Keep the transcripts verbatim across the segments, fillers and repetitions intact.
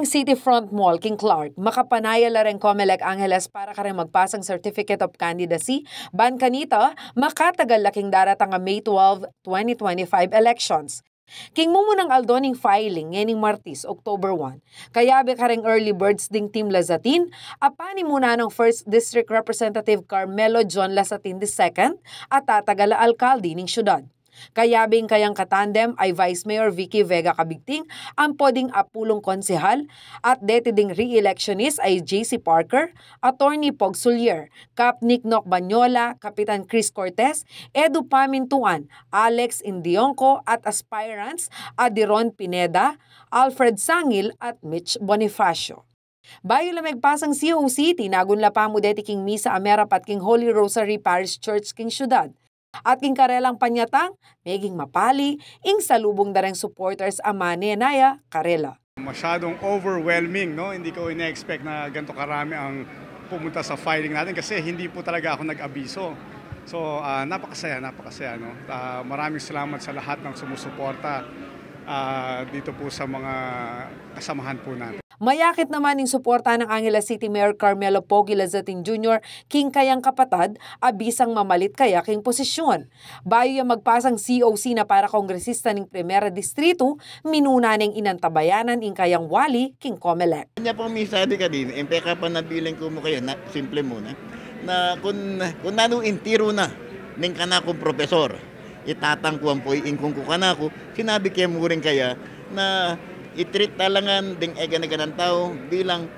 City Front Mall king Clark, makapanayal la reng Comelec Angeles para kareng magpasang Certificate of Candidacy, ban kanita, makatagal la king daratang a May twelve, twenty twenty-five elections. King mumunang aldo ning filing, ngening Martis, October one, kayabe kareng early birds ding Team Lazatin, a panimunan nang First District Representative Carmelo John Lazatin the second, a tatagal a alkalde ning syudad. Kayabe ing kayang katandem a i Vice Mayor Vicky Vega Cabigting, ampo ding apulung konsehal, at deti ding re-electionist a i J C Parker, Attorney Pog Sulier, Kap Nick Noc Bañola, Kapitan Chris Cortez, Edu Pamintuan, Alex Indionco, at aspirants a Diron Pineda, Alfred Sangil, at Mitch Bonifacio. Bayu la megpasang C O C, tinagun la pamu deti king misa a merapat king Holy Rosary Parish Church king syudad. At king karelang panyatang, meging mapali ing salubung da reng supporters a manenaya karela. Masyadong overwhelming, no? Hindi ko ina-expect na ganito karami ang pumunta sa filing natin kasi hindi po talaga ako nag-abiso. So, ah, napakasaya, napakasaya, no? Ah, maraming salamat sa lahat ng sumusuporta, ah, dito po sa mga kasamahan po natin. Mayakit naman ing suporta nang Angeles City Mayor Carmelo Pogi Lazatin Junior king kayang kapatad a bisang mamalit kaya king posisyon. Bayu ya magpasang C O C na para kongresista ning Primera Distrito, minuna neng inantabayanan ing kayang wali king Comelec. Kanya pong misabi kanina, ing pekapanabilin ku mu kaya, na, simple muna, na kung, kung nanu ing tiru na ning kanakung propesor, itatang ku ampo ing kung ku kanaku, sinabi ke mu rin kaya na i-treat ta la ngan ding e gana-ganang tau bilang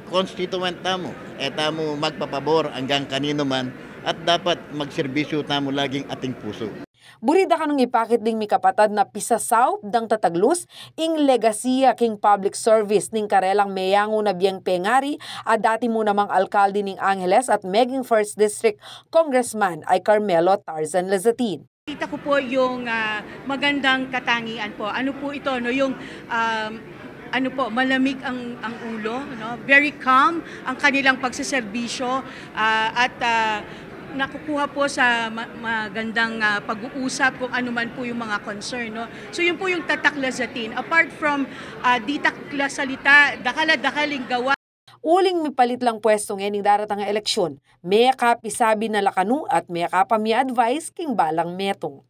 constituent tamu, e tamu magpapabor anggang kaninu man, at dapat magserbisyu tamu laging ating pusu. Buri da kanung ipakit ding mikapatad na pisasaup dang tataglus ing legasiya king public service ning karelang meyangu na bieng pengari a dati mu namang alkalde ning Angeles at meging First District Congressman a i Carmelo Tarzan Lazatin. Kita ko po yung, ah, magandang katangian po. Ano po ito, no? Yung, um, ano po, malamig ang, ang ulo, no? Very calm ang kanilang pagseserbisyo, ah, at, ah, nakukuha po sa ma-, magandang, ah, pag-uusap kung ano man po yung mga concern, no? So, yun po yung tatak Lazatin. Apart from, ah, ditak la salita, dakal a dakal ing gawa. Uling mipalit lang pwestu ngening daratang a eleksyon, mekapisabi na la kanu at mekapamia-advise king balang metung.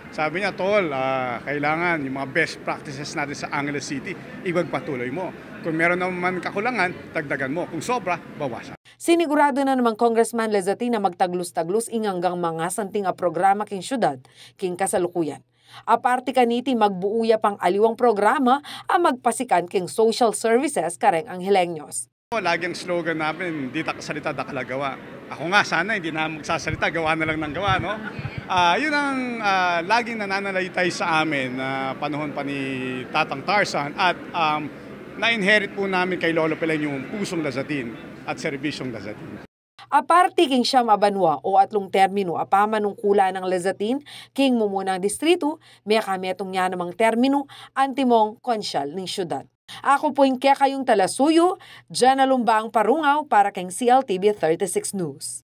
Sabi niya, "Tol, ah, kailangan yung mga best practices natin sa Angeles City, ipagpatuloy mo. Kung meron naman kakulangan, dagdagan mo. Kung sobra, bawasan." Sinigurado na namang Congressman Lazatin na magtaglus-taglus ing anggang mangasanting a programa king syudad king kasalukuyan. Aparte kaniti, magbuu ya pang aliwang programa a magpasikan king social services kareng Angeleños. Lagi ang slogan namin, "Ditak salita, dakal a gawa." Ako nga, sana hindi na magsasalita, gawa na lang ng gawa, no? Ah, yun ang, ah, laging nananalitay sa amin na panahon pa ni Tatang Tarzan at, um, na-inherit po namin kay Lolo Pelen yung pusong Lazatin at serbisyong Lazatin. Aparte king siyam a banua o atlung terminu a pamanungkulan nang Lazatin king mumunang distritu, mekametung ya namang terminu antimong konsyal ning syudad. Aku pu ing kekayung talasuyu, Jana Lumbang Parungaw para king C L T V thirty-six News.